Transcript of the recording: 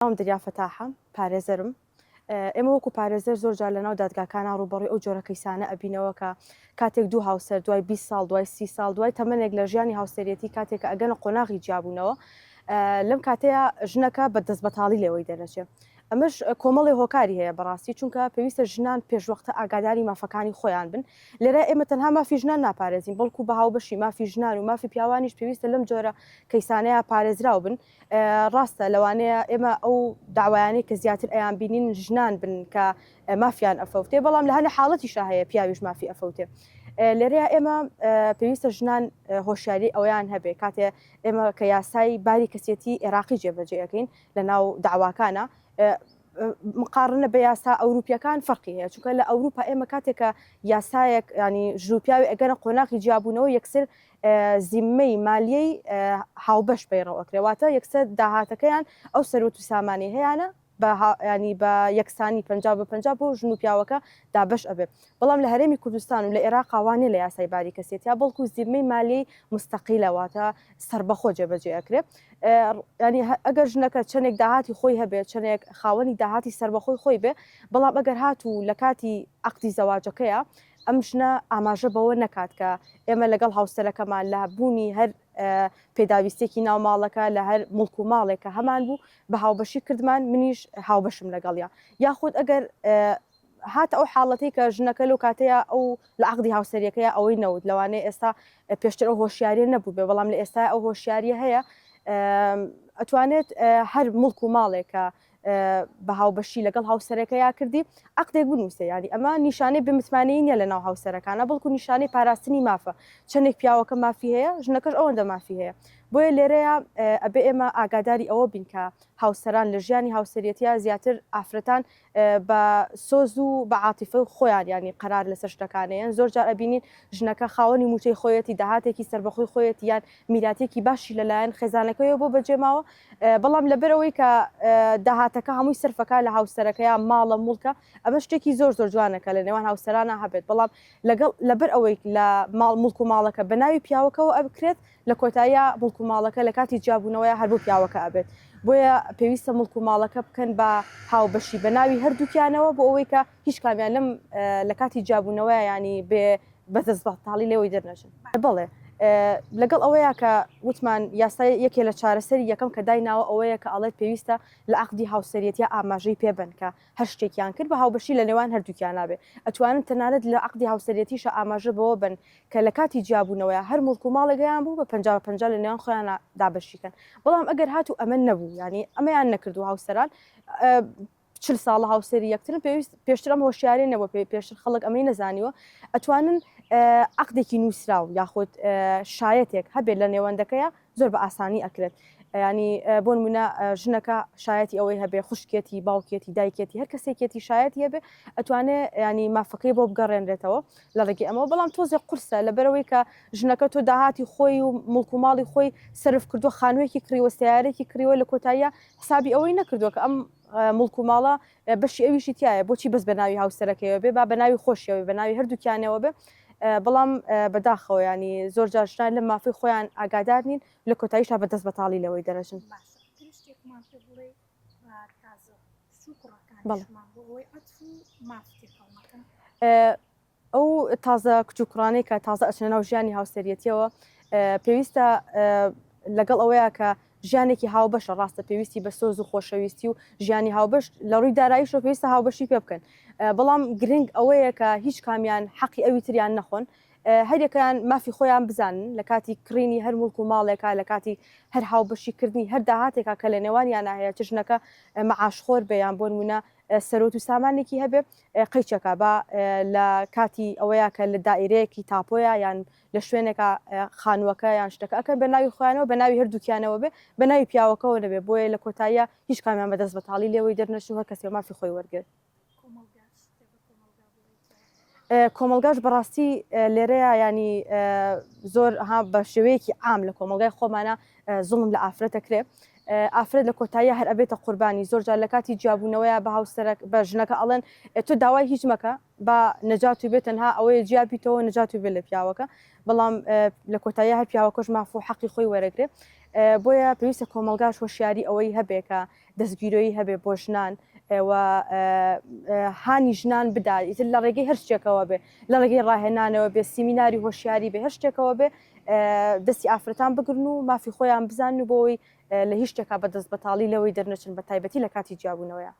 ناوم دەریا فەتاحە، پارێزەرم. ئێمە وەکو پارێزەر زۆر جار لەناو دادگاکانا ڕووبەڕووی ئەو جۆرە کەیسانە ئەبینەوە کە کاتێک دوو هاوسەر دوای 20 ساڵ دوای 30 ساڵ دوای تەمەنێک لە ژیانی هاوسەریەتی کاتێک کە ئەگەنە قۆناغی جیابوونەوە لەم کاتەیە ژنەکە بە دەستبەتاڵی لێوەی دەرەچێ. ئەمەش کۆمەڵی هۆکاری هەیە بەڕاستی چونکە پێویستە ژنان پێشوەختە ئاگاداری مافەکانی خۆیان بن لێرە ئێمە تەنها مافی ژنان ناپارێزین بەڵکو بە هاوبەشی مافی ژنان و مافی پیاوانیش پێویستە لەم جۆرە کەیسانەیە پارێزراو بن ڕاستە لەوانەیە ئێمە ئەو داوایانەی کە زیاتر ئەیان بینین ژنان بن کە مافیان ئەفەوتێ بەڵام لە هەنە حاڵەتیشا هەیە پیاویش مافی ئەفەوتێ لێرەیە ئێمە پێویستە ژنان هۆشیاری ئەویان هەبێ کاتێ ئێمە کە یاسای باری کەسێتی عێراقی جێبەجێ ئەەکەین لە ناو داواکانە مقارنە بە یاسا ئەوروپیەکان فەرقی هەیە چونکە لە ئەوروپا ئێمە کاتێکە یاسایەک ینی ژن و پیاوی ئەگەرە قۆناغی جیابوونەوە یەکسەر زیممەی مالیەی هاوبەش پەیڕەو ئەکرێ واتە یەکسەر داهاتەکەیان ئەو سەروەت و سامانی هەیانە بە ینی بە یەکسانی 50 بە 50 بۆ ژن و پیاوەکە دابەش ئەبێ بەڵام لە هەرێمی کوردستان و لە عێراقا وا نیە لە یاسای باری کەسێتیا بەڵکو زیممەی مالیەی مستەقیلە واتە سەربەخۆ جێبەجێ ئەکرێ ینی ئەگەر ژنەکە چەندێک داهاتی خۆی هەبێ چەندێک خاوەنی داهاتی سەربەخۆی خۆی بێ بەڵام ئەگەر هاتوو لە کاتی عەقدی زەواجەکەیە ئەم ژنە ئاماژە بەوە نەکات کە ئێمە لەگەڵ هاوسەرەکەمان لە بوونی هەر پێداویستێکی ناو ماڵەکە لە هەر موڵک و ماڵێک کە هەمان بوو بە هاوبەشی کردمان منیش هاوبەشم لەگەڵیا یاخود ئەگەر هاتە ئەو حاڵەتەی کە ژنەکە لەو کاتەیە ئەو لە عەقدی هاوسەریەکەیە ئەوەی نەوت لەوانەیە ئێستا پێشتر ئەو هۆشیاریە نەبوو بێ بەڵام لە ئێستا ئەو هۆشیاریە هەیە ئەتوانێت هەر موڵک و ماڵێکە بە هاوبەشی لەگەڵ هاوسەرەکەیا کردی عەقدێک بنووسێ یانی ئەمە نیشانەی بێ متمانەیی نییە لەناو هاوسەرەکانە بەڵکو نیشانەی پاراستنی مافە چەندێک پیاوەکە مافی هەیە ژنەکەش ئەوەندە مافی هەیە بۆیە لێرەیە ئەبێ ئێمە ئاگاداری ئەوە بین کە هاوسەران لە ژیانی هاوسەریەتیا زیاتر ئافرەتان بە سۆز و بە عاتیفە خۆیان یانی قەرار لەسەر شتەکانەیەن زۆر جار ئەبینین ژنەکە خاوەنی موچەی خۆیەتی داهاتێکی سەربەخۆی خۆیەتی یان میراتێکی باشی لەلایەن خێزانەکەیەوە بۆ بەجێماوە بەڵام لەبەرئەوەی کە داهاتەکە هەمووی سەرفەکە لە هاوسەرەکەیا ماڵە موڵکە ئەمە شتێکی زۆر زۆر جوانە کە لە نێوان هاوسەرانە هەبێت بەڵام لەگەڵ لەبەر ئەوەی لە ماڵ موڵک و ماڵەکە بە ناوی پیاوەکەوە ئەبکرێت لە کۆتاییا موڵک و ماڵەکە لە کاتی جیابوونەوەیا هەر بۆ پیاوەکە ئەبێت بۆیە پێویستە موڵک و ماڵەکە بکەن بە هاوبەشی بە ناوی هەردووکیانەوە بۆ ئەوەی کە هیچ کامیان لەم لە کاتی جیابوونەوەیا یانی بێ بە دەستبەتاڵی لێوەی دەرنەچن. بەڵێ لەگەڵ ئەوەیا کە وتمان یاسای یەکێ لە چارەسەری یەکەم کە دایناوە ئەوەیە کە ئەڵێت پێویستە لە عەقدی هاوسەریەتیا ئاماژەی پێ بەن کە هەر شتێکیان کرد بە هاوبەشی لە نێوان هەردووکیانا بێ ئەتوانن تەنانەت لە عەقدی هاوسەریەتیشا ئاماژە بەوە بەن کە لە کاتی جیابوونەوەیا هەر موڵک و ماڵێک هەیان بوو بە 50 بە 50 لە نێوان خۆیانا دابەشی کەن بەڵام ئەگەر هاتوو ئەمە نەبوو یانی ئەمەیان نەکرد و هاوسەران 40 ساڵە هاوسەری یەکترن پێویست پێشتر ئەم هۆشیاریە نەبووە پێ پێشتر خەڵک ئەمەی نەزانیوە ئەتوانن عەقدێکی نووسراو یاخود شایەتێک هەبێت لە نێوەندەکەیە زۆر بە ئاسانی ئەکرێت ینی بۆ نمونە ژنەکە شایەتی ئەوەی هەبێ خوشکێتی باوکێتی دایکێتی هەر کەسێکێتی شایەتی هەبێ ئەتوانێ ینی مافەکەی بۆ بگەڕێنرێتەوە لە ڕێگەی ئەمەوە بەڵام تۆزێک قورسە لەبەرەوەی کە ژنەکە تۆ داهاتی خۆی و مڵک و ماڵی خۆی سەرف کردووە خانوویەکی کڕیوە سیارێکی کڕیوە لە کۆتاییە حسابی ئەوەی نەکردووە کە ئەم موڵک و ماڵە بەشی ئەویشی تیایە بۆچی بەس بە ناوی هاوسەرەکەیەوە بێ با بە ناوی خۆشیەوە بە ناوی هەردووکیانەوە بێ بەڵام بەداخەوە ینی زۆر جار ژنان لەم مافی خۆیان ئاگادار نین لە کۆتاییشا بە دەست بەتاڵی لەوەی دەرەچن. باشە ئەتوانی شتێکمان پێ بڵێی بە تازە کچ و کوڕەکانیشمان بۆ ئەوەی عەتف و ماف تێکەڵ نەکەن؟ ئەو تازە کچ و کوڕانەی کە تازە ئەچنە ناو ژیانی هاوسەریەتیەوە پێویستە لەگەڵ ئەوەیە کە ژیانێکی هاوبەشە ڕاستە پێویستی بە سۆز و خۆشەویستی و ژیانی هاوبەش لە ڕووی داراییشەوە پێویستە هاوبەشی پێ بکەن بەڵام گرنگ ئەوەیە کە هیچ کامیان حەقی ئەوی تریان نەخۆن هەریەکەیان مافی خۆیان بزانن لە کاتی کڕینی هەر موڵک و ماڵێکا لە کاتی هەر هاوبەشیکردنی هەر داهاتێکا کە لە نێوانیانە هەیە چ ژنەکە مەعاشخۆر بێ یان بۆ نمونە سەرۆت و سامانێکی هەبێ قەیچەکە با لە کاتی ئەوەیە کە لە دائیرەیەکی تاپۆیە یان لە شوێنێکا خانووەکە یان شتەکە ئەکەن بە ناوی خۆیانەوە بە ناوی هەردووکیانەوە بێ بە ناوی پیاوەکەوە نەبێ بۆیە لە کۆتاییە هیچ کامیان بەدەست بەتاڵی لێوەی دەرنەچن و هەر کەسێ مافی خۆی وەرگرت. کۆمەڵگاش بەڕاستی لێرەیە ینی زۆر ها بە شێوەیەکی عام لە کۆمەڵگای خۆمانە زوڵم لە ئافرەتە کرێ. ئافرەت لە کۆتاییا هەر ئەبێتە قوربانی، زۆر جار لە کاتی جیابوونەوەیا بە هاوسەرەک بە ژنەکە ئەڵێن ئێ تۆ داوای هیچ مەکە با نەجات و بێ تەنها ئەوەیە جیا بیتەوە نەجات و بێ لە پیاوەکە بەڵام لە کۆتاییا هەر پیاوەکەش ماف و حەقی خۆی وەرەگرێ بۆیە پێویستە کۆمەڵگاش هۆشیاری ئەوەی هەبێ کە دەستگیرۆیی هەبێ بۆ ژنان و هانی ژنان بدا ئیتر لە ڕێگەی هەر شتێکەوە بێ لە ڕێگەی ڕاهێنانەوە بێ سیمیناری هۆشیاری بێ هەر شتێکەوە بێ دەستی ئافرەتان بگرن و مافی خۆیان بزانن و بۆی لە هیچ شتێکا بە دەست بەتاڵی لەوەی دەرنەچن بە تایبەتی لە کاتی جیابوونەوەیە.